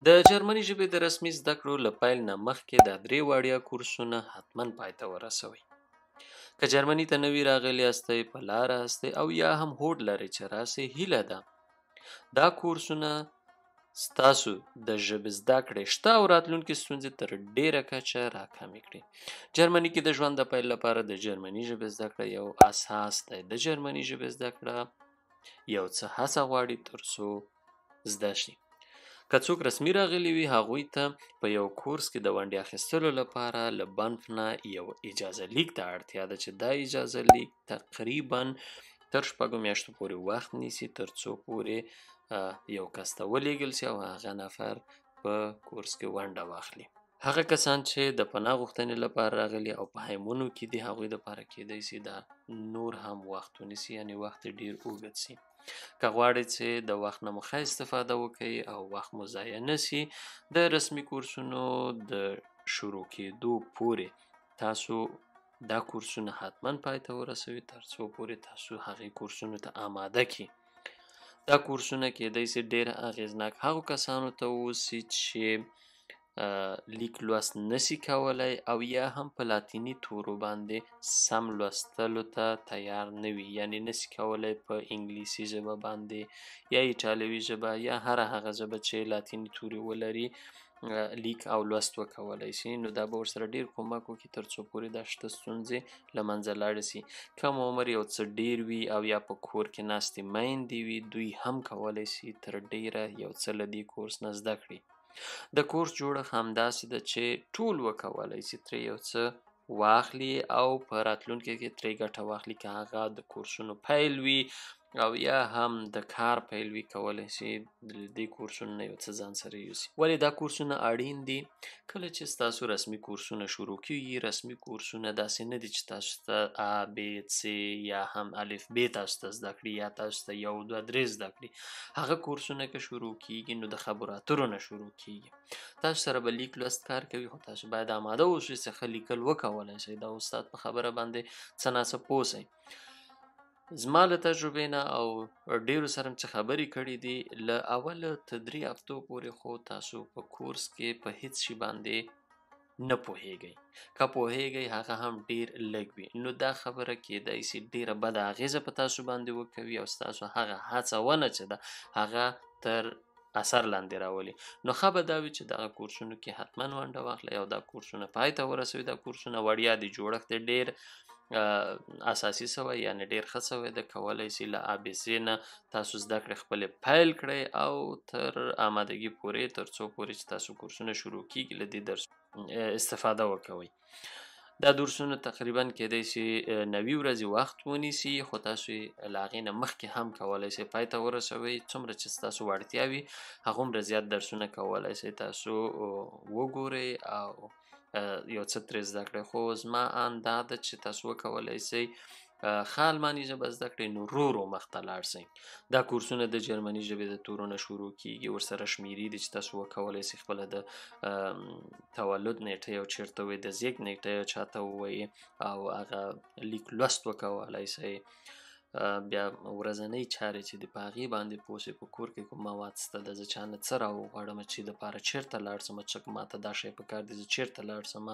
د جرمني ژبې د رسمي زده کړو له پیل نه مخکې دا 3 وړیا کورسونه حتما پای ته ورسوئ. که جرمني ته نوي راغلي یاستئ، په لاره یاستئ او یا هم هوډ لرئ چې راسئ، هیله ده دا کورسونه ستاسو د ژبې زده کړې شته او راتلونکې ستونزې تر ډېره کچه راکمې کړي. جرمني کې د ژوند د پیل لپاره د جرمني ژبې زده کړه یو اساس دی. د جرمني ژبې زده کړه یو څه هڅه غواړي تر څو زده شي. که څوک رسمي راغلي وي، هغوی ته په یو کورس کې د ونډې اخیستلو لپاره له بنف نه یو اجازه لیک ته اړتیا ده، چې دا اجازه لیک تقریبا تر 6 میاشتو پورې وخت نیسي تر څو پورې یو کس ته ولیږل شي او هغه نفر په کورس کې ونډه واخلي. هغه کسان چې د پناه غوښتنې لپاره راغلي او په هیمونو کې دي، هغوی دپاره کیدای شي دا نور هم وخت ونیسي، یعنې وخت یې ډېر اوږد شي. که غواړئ چې د وخت نه مو ښه استفاده وکړئ او وخت مو ضایع نه شي، د رسمي کورسونو د شروع کېدو پورې تاسو دا کورسونه حتما پای ته ورسوي تر څو پورې تاسو هغې کورسونو ته آماده کړي. دا کورسونه کیدای شي ډېر اغېزناک هغو کسانو ته اوسي چې لیک لوست نسی کولی او یا هم په لاتیني تورو باندې سم لوستلو ته تیار نه وي، یعنې نسی کولی په انګلیسي ژبه باندې یا ایټالوي ژبه یا هره هغه ژبه چې لاتیني توري ولري لیک او لوست وکولی شي. نو دا به ورسره ډېر کومک وکړي تر څو پورې دا شته ستونزې له منځه لاړې شي. که مو عمر یو څه ډېر وي او یا په کور کې ناستې میندې وي، دوی هم کولی شي تر ډېره یو څه له دې کورس نه زده کړي. د کورس جوړښت همداسې ده چې ټول وکولی شي ترې یو څه واخلي او په راتلونکي کې ترې ګټه واخلي، که هغه د کورسونو پیل وي او یا هم د کار پیل وي، کولی شي د دې کورسونو نه یو څه ځان سره یوسي. ولې دا کورسونه اړین دي؟ کله چې ستاسو رسمي کورسونه شروع کیږي، رسمي کورسونه داسې نه دي چې تاسو ته ا ب س یا هم الف ب تاسو ته زده کړي یا تاسو ته 1 2 3 زده کړي. هغه کورسونه که شروع کیږي نو د خبرو اترو نه شروع کیږي. تاسو سره به لیک لوست کار کوي، خو تاسو باید آماده اوسئ چې ښه لیکل وکولی شئ، د استاد په خبره باندې څه ناڅه پوه شئ. زما له تجربې نه او ډېرو سره چې خبرې کړې دي، له اوله تر 3 هفتو پورې خو تاسو په کورس کې په هیڅ شي باندې نه پوهیږئ، که پوهیږئ هغه هم ډېر لږ وي. نو دا خبره کیدای شي ډېره بده اغېزه په تاسو باندې وکوي او ستاسو هغه هڅونه چې ده هغه تر اثر لاندې راولي. نو ښه به دا وي چې دغه کورسونو کې حتما ونډه واخلئ او دا کورسونه پای ته ورسوي. دا کورسونه وړیا دي، جوړښت یې ډېر اساسي سوی، یعنې ډېر ښه سوی دی. کولی شي له ABC نه تاسو زده کړې خپلې پیل کړئ او تر آمادګي پورې، تر څو پورې چې تاسو کورسونه شروع کیږي، له دې درس استفاده وکوئ. دا درسونه تقریبا کیدای شي 90 ورځې وخت ونیسي، خو تاسو یې له هغې نه مخکې هم کولی شئ پای ته ورسوئ. څومره چې ستاسو وړتیا وي هغومره زیات درسونه کولی شئ تاسو وګورئ او یو څه ترې زده کړئ. خو زما آن دا ده چې تاسو وکولی شئ ښه الماني ژبه زده کړئ، نو ورو ورو مخته لاړ شئ. دا کورسونه د جرمني ژبې د تورو نه شروع کیږي، ورسره شمیرې دي چې تاسو وکولی شئ خپله د تولد نیټه یو چېرته ووایئ، د زیږد نیټه یو چاته ووایئ او هغه لیک لوست وکولی شئ. بیا ورځنۍ چارې چې دي په هغې باندې پوه شئ، په کور کې کوم مواد شته ده، زه چا نه څه راوغواړم چې دپاره چېرته لاړ شم، چې ماته دا شی په کار دی، زه چېرته لاړ شم.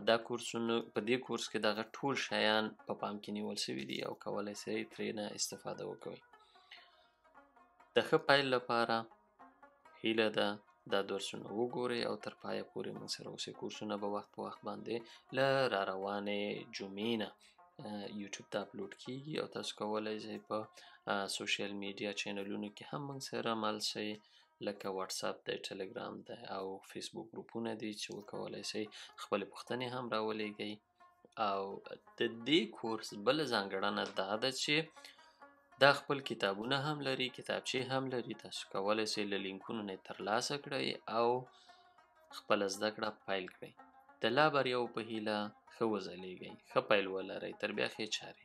دا کورسونو په دې کورس کې دغه ټول شیان په پام کې نیول شوي دي او کولی شئ ترې نه استفاده وکوئ. د ښه پیل لپاره هیله ده دا درسونه وګورئ او تر پایه پورې موږ سره اوسئ. کورسونه به وخت په وخت باندې له را روانې جمعې نه یوټیوب ته اپلوډ کیږي او تاسو کولی شئ په social media چینلونو کې هم موږ سره مل شئ، لکه واتساپ دی، ټلګرام دی او فیسبوک ګروپونه دي چې وکولی شئ خپلې پوښتنې هم راولیږئ. او د دې کورس بله ځانګړنه دا ده چې دا خپل کتابونه هم لري، کتابچې هم لري. تاسو کولی شئ له لینکونو نه یې ترلاسه کړئ او خپله زده کړه پیل کړئ. د لا بریاوو په هیله ښه وځلیږئ، ښه پیل ولرئ. تر بیا ښې چارې.